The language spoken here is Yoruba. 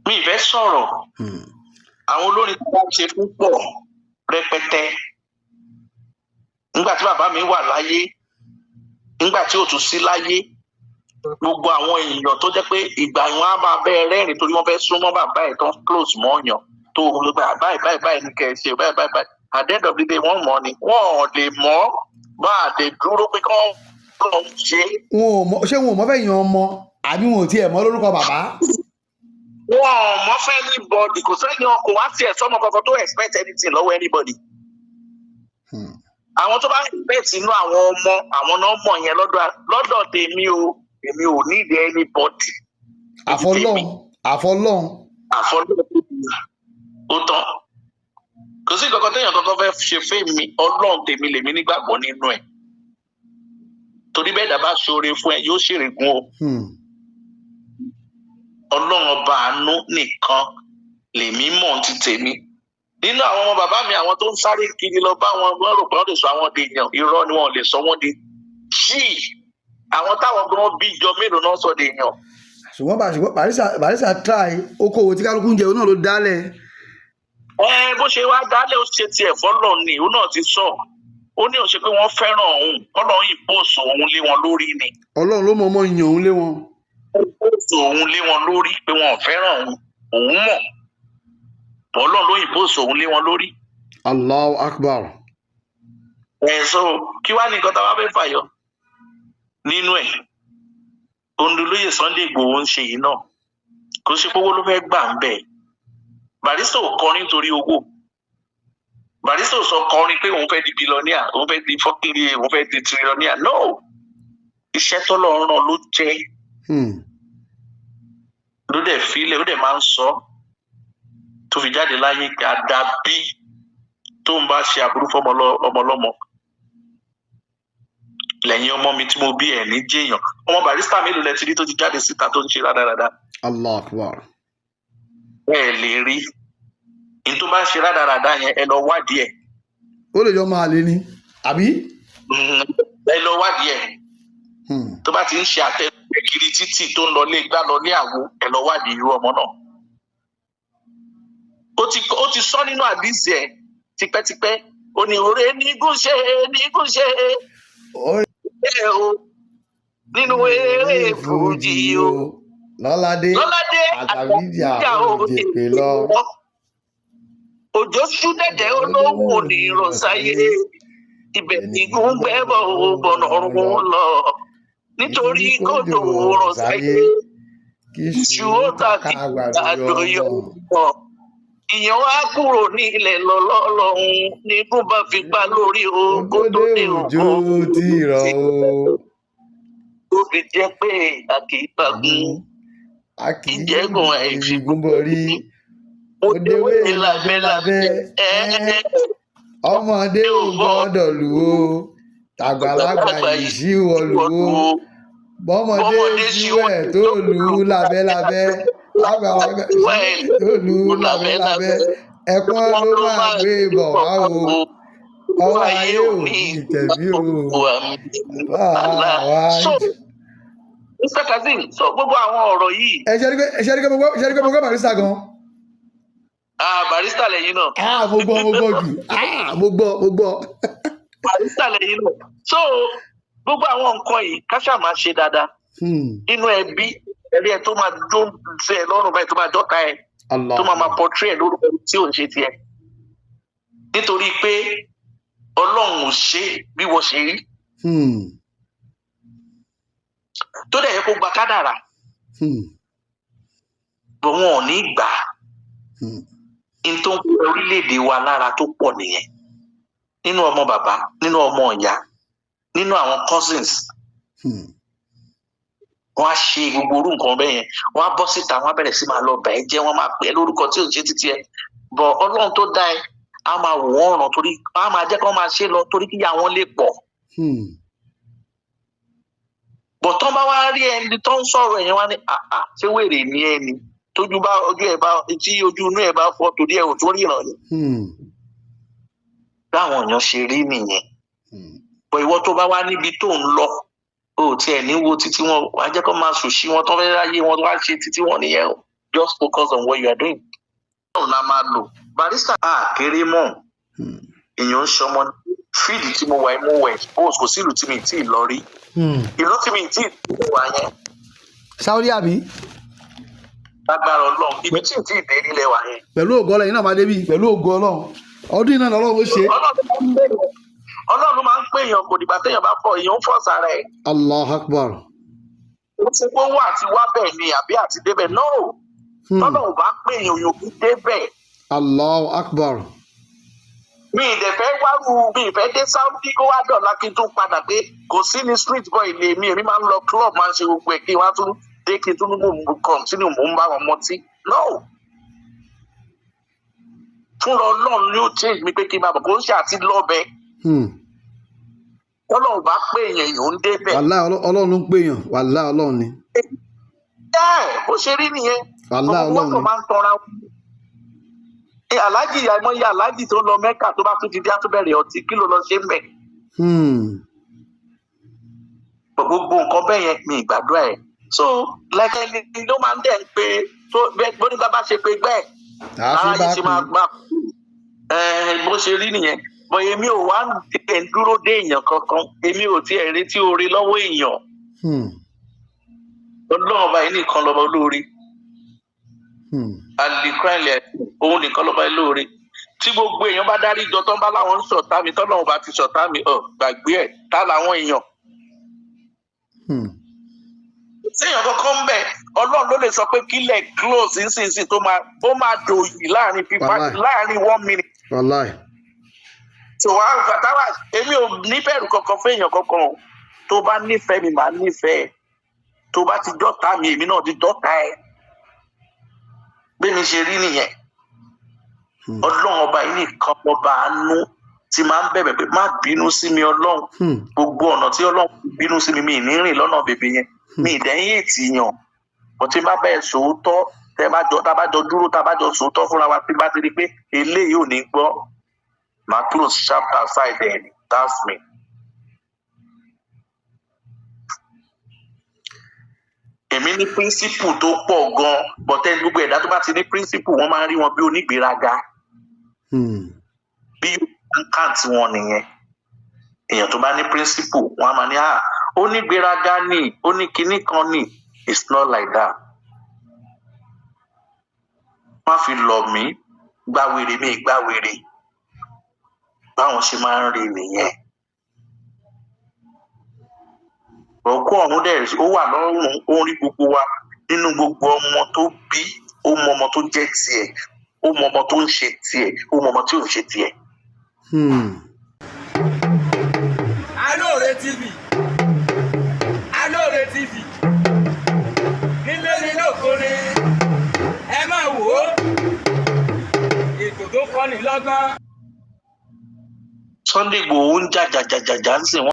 Mi ì fẹ́ sọ̀rọ̀. Àwọn olórin tó bá ṣe púpọ̀ rẹpẹtẹ nígbà tí bàbá mi wà láyé, nígbà tí ò tún sí láyé, gbogbo àwọn èèyàn tó jẹ́ pé ìgbà wọn á máa bẹ́ẹ̀ rẹ́rìn torí wọ́n fẹ́ súnmọ́ bàbá ẹ̀ tán, close mọ́ ọ̀yàn tó ń gbà báyìí báyìí báyìí ní kẹ́ ẹ ṣe báyìí báyìí báyìí. At the end of the day, wọ́n mọ̀ ni, wọ́n ò lè mọ̀ bá a lè dúró pé kán lọ ṣe. Wọn ò mọ, ṣé wọn ò mọ fẹ́ yan ọmọ àbí wọn ò tiẹ̀ mọ lórúkọ bàbá? Wọn ò mọ̀ fẹ́ anybody, kò sẹ́yìn, kò wá tiẹ̀ sọ́mọ kankan tó expect anything lọ́wọ́ anybody. Àwọn tó bá expect inú àwọn ọmọ àwọn náà mọ̀ yẹn. Lọ́dọ̀ tèmi o, èmi ò need anybody. Àfọlọ́hún, àfọlọ́hún. Àfọlọ́hún, ó tán. Kò sí kankan téèyàn kankan fẹ́ ṣe fẹ́mi. Ọlọ́run tèmi lèmi nígbàgbọ́ nínú ẹ̀, torí bẹ́ẹ̀ dàbá ṣoore fún ẹ, yóò ṣèrègùn o. Ọlọ́run ọba àánú nìkan lèmi mọ̀ ti tèmi. Nínú àwọn ọmọ bàbá mi, àwọn tó ń sáré kiri lọ bá wọn, wọ́n rò pé wọ́n lè sọ àwọn dèèyàn. Irọ́ ni, wọ́n lè sọ wọ́n di ṣíì. Àwọn táwọn gan bí jọ mélòó náà sọ dèèyàn? Ṣùgbọ́n bá ṣùgbọ́n Barrister try okòwò tí kálukú ń jẹ, òun náà ló dálẹ̀. Ẹ bó ṣe wá dálẹ̀, ó ṣe tiẹ̀ fọ́lọ̀ ni. Òun náà ti sọ, ó ní òun ṣe pé wọ́n fẹ́ràn òun, kọ́lọ́ impose òun lé wọn lórí ni. Ọlọ́run ló mọ ọmọ yàn òun lé wọn. Impose òun lé wọn lórí pé wọn ò fẹ́ràn òun, òun mọ̀, Ọlọ́run ló impose òun lé wọn lórí. Allahu Akbar. Ẹ so kí wàá ní nǹkan táwa fẹ́ fàyọ nínú ẹ̀? Olóyè Sunday Igboho ń ṣe yìí náà, kò ṣe pé owó ló fẹ́ gbà ń bẹ̀. Barrister ò kọrin torí owó. Barrister ò sọ kọrin pé òun fẹ́ di billionaire, òun fẹ́ di fọ́kìrì, òun fẹ́ di trillionaire. No, iṣẹ́ tọ́lọ́run rán ló jẹ́. Ló dẹ̀ fílẹ̀, ó dẹ̀ máa ń sọ tó fi jáde láyé pé àdàbí tó ń bá ṣe aburú fọmọ ọmọ ọlọ́mọ lẹ́yìn ọmọ mi tí mo bí ẹ̀ ní jẹ́yàn. Ọmọ Barrister mélòó lẹ ti rí tó ti jáde síta tó ń ṣe rádaràda? Allahu Akbar. Ẹ lè rí ní tó bá ṣe rádaràda yẹn, ẹ lọ wádìí ẹ̀. Ó lè jọ máa lé ní àbí. Ẹ lọ wádìí ẹ̀. Tó bá ti ń ṣe àtẹnudẹ kiri títì, tó ń lọ lé gbá lọ lé àwo, ẹ lọ wádìí irú ọmọ náà. Ó ti sọ nínú àdìsí ẹ tipẹ́tipẹ́, ó ní òré nígúnṣe nígúnṣe ẹ o nínú eré fújì o. Lọ́ládé. Lọ́ládé. Àtàbíjà. Òjèpè lọ. Òjò ṣú dẹ̀dẹ̀, olóhùn ò ní rọ̀ sáyé, ibẹ̀ nígún gbẹ́bọ̀ bọ̀nà ọ̀run lọ nítorí kójò rọ̀ sáyé, kí iṣu ó ta kí àgbàdo yọ ọ̀ ìyẹn wá kúrò ní ilẹ̀ lọ́lọ́lọ́hún nígún bá fi pa lórí o kó tó dé. Òjò tí rọ̀ o. Tó fi jẹ́ pé a kì í pagún a kì í ìjẹ́gun àìfigún ìfigún borí. Ó ó déwé déwé lábẹ́ lábẹ́ lábẹ́ ọmọdé ò gbọ́dọ̀ lù ó, tàgbàlagbà ìṣíwọ́ lù ó, bọ́mọdé ṣíwẹ̀ tó lù ú lábẹ́ lábẹ́, àgbàlagbà tó lù ú lábẹ́ lábẹ́, ẹ̀pọ́n ló máa gbé bọ̀ wá o, ọwọ́ ayé ò ní tẹ̀mí o. Àwa. So Mr. Kazeem, so gbogbo àwọn ọ̀rọ̀ yìí. Ẹ ṣe rí pé ẹ ṣe rí pé mo gbọ́, ṣe rí pé mo gbọ́ Barrister gan. Ah, Barrister lẹ́yìn náà. Ah, mo gbọ́, mo gbọ́ jù. Ah, mo gbọ́, mo gbọ́. Barrister lẹ́yìn náà. So gbogbo àwọn nǹkan yìí, ká ṣáà máa ṣe dáadáa nínú ẹbí. Ẹbí ẹ tó máa jó sí ẹ lọ́rùn báyìí, tó máa dọ́ta ẹ, Allah. tó máa máa portray ẹ lórúkọ tí ò ń ṣe tiẹ̀, nítorí pé Ọlọ́run ò ṣe bí wọ́n ṣe rí, tó dẹ̀ yẹ kó gba kádàrà, bọ̀ wọn ò ní gbà á. N tó ń kó orílẹ̀-èdè wa lára tó pọ̀ nìyẹn, nínú ọmọ bàbá, nínú ọmọ ìyá, nínú àwọn cousins. Wọ́n á ṣe gbogbo orú nǹkan bẹ́ẹ̀ yẹn, wọ́n á bọ́ síta, wọ́n á bẹ̀rẹ̀ sí máa lọ bà ẹ́ jẹ́, wọ́n máa pè é lórúkọ tí ò ń ṣe títí ẹ bọ̀. Ọlọ́run tó dá ẹ á máa wò wọ́n ràn, torí á máa jẹ́ kí wọ́n máa ṣe lọ torí kíyà wọn lè pọ̀. Bọ̀ tán bá wá rí ẹni tó ń sọ̀rọ̀ ẹ̀yẹn, wá ní, "Àà, ṣé wèrè ni ẹni tójú bá ojú ẹ̀ bá tí ojú inú ẹ̀ bá fọ́ torí ẹ̀ ò tó ríran ni?" Báwọn èèyàn ṣe rí nìyẹn. Bọ̀ ìwọ tó bá wá níbi tó ń lọ, o ò tiẹ̀ ní wo títí wọn, wàá jẹ́ kó máa sùn sí wọn tó fẹ́ ráyé wọn, tó wá ṣe títí wọn nìyẹn o. Just focus on what you are doing. Ọlọ́run la máa lò. Barrister a kéré mọ́. Èèyàn ń ṣọmọ field tí mo wà yìí, mo wẹ̀ expose. Kò sí ìlú tí mi tí ì lọ rí. Ìlú tí mi tí ì wà yẹn. Saudi àbí? Lágbára Ọlọ́run, ibi tí ì tí ì dé nílẹ̀ wà yẹn. Pẹ̀lú ògo Ọlọ́run yìí náà máa débi. Pẹ̀lú ògo Ọlọ́run, ọdún yìí náà lọ́lọ́run ó ṣe. Ọlọ́run ló máa ń pè èèyàn. Kò dìgbà téèyàn bá fọ, èèyàn ń fọ̀ sára ẹ̀. Allah akbar. Ó ti pé wà àti wá bẹ́ẹ̀ ni àbí àti débẹ̀, no. Tọ́lọ́run bá pè èèyàn, èèyàn kì í débẹ̀. Allah akbar. Mi ì dẹ̀ fẹ́ wárú, mi ì fẹ́ dé Saudi kó wá dọ̀la kí n tún padà pé kò sí ní. Street boy ni èmi. Èmi máa ń lọ club, máa ń ṣe gbogbo ẹ̀, kí n wá tún dé kí n tún mú continue, mò ń bá wọn mọtí, no. Fúnra Ọlọ́run ni ó change mi pé kí n máa bọ̀, kó ń ṣe àti lọ́bẹ̀. Tọ́lọ́run bá pè èèyàn, èèyàn ń débẹ̀. Wàláhì, Ọlọ́run ló ń pèèyàn. Wàláhì, Ọlọ́run ni. Ẹ bó ṣe rí nìyẹn. Wàláhì, ọmọ Ọlọ́run wọn ni. Máa ń tọra wọn. Ẹ aláàjì, àìmọye aláàjì tó lọ Mẹ́kà, tó bá tún ti dé, á tún bẹ̀rẹ̀ ọtí. Kí ló lọ ṣe ń bẹ̀? Gbogbo nǹkan bẹ́ẹ̀ yẹn, mi ìgbàdúrà ẹ̀. So like ẹni ló máa ń dẹ̀ ń pé tó bẹ́ẹ̀ bó ní bá ṣe pé bẹ́ẹ̀ àáfi lára bá yìí ṣe máa pè. Gbà ẹ bó ṣe rí nìyẹn. Bọ̀ èmi ò wá ẹ̀ ń dúró dé èèyàn kankan. Èmi ò tiẹ̀ retí oore lọ́wọ́ èèyàn. Ọlọ́run ọba yìí nìkan lọ́ba olóore. Alikranlẹ̀, òun nìkan lọ́ba olóore. Tí gbogbo èèyàn bá dárí jọ tán, bá láwọn ń ṣọ̀tá mi, tọ́lọ́run bá ti ṣọ̀tá mi, ọ̀ gbàgbé ẹ̀. Tá làwọn èèyàn? Séèyàn kankan ń bẹ? Ọlọ́run ló lè sọ pé kílẹ̀ close nísinsìnyí, tó máa ó máa dòyì láàrin fífa Wàláì. láàrin one minute. Wàláì. So wàá fàtàwà, èmi ò níbẹ̀rù kankan fún èèyàn kankan o. Tó bá nífẹ̀ẹ́ mi, màá nífẹ̀ẹ́. Tó bá ti dọ́ta mi, èmi náà ti dọ́ta ẹ̀. Bí mi ṣe rí nìyẹn. Ọlọ́run ọba yìí nìkan ọba àánú tí máa ń bẹ̀bẹ̀ pé má bínú sí mi, Ọlọ́run. Gbogbo ọ̀nà tí Ọlọ́run bínú sí mi, mi ì ní rìn lọ́nà bèbè yẹn. Mi ì dẹ́yìn ètì yàn kò tí bá bẹ́ẹ̀ sòótọ́. Tẹ́ bá jọ, tá bá jọ dúró, tá bá jọ sòótọ́ fúnra wa, tí bá ti rí pé eléyìí ò ní gbọ́, máa close chapter side ẹ̀. That's me. Èmi ní principle tó pọ̀ gan, bọ̀tẹ́ gbogbo ẹ̀dá tó bá ti ní principle, wọ́n máa ń rí wọn bí onígbéraga. Bí kant wọn nìyẹn. Èèyàn tó bá ní principle, wọn á máa ní, "Ah, onígbéraga ni, oníkinní kan ni." It's not like that. Má fi lọ̀ mí, gbàwèrè mi gbàwèrè, báwọn ṣe máa ń rí nìyẹn. Òkú ọ̀run dẹ̀ ó wà lọ́rùn, ó ń rí gbogbo wa. Nínú gbogbo ọmọ tó bí, ó mọ ọmọ tó jẹ́ tiẹ̀, ó mọ ọmọ tó ń ṣe tiẹ̀, ó mọ ọmọ tí ò ń ṣe tiẹ̀. Alóore TV, Alóore TV, nílé ní lóko ni ẹ máa wò ó, ètò tó kọ́ni lọ́gbọ́n. Sunday Igboho ń jà jàjàjàjà ń sìn wọ́n.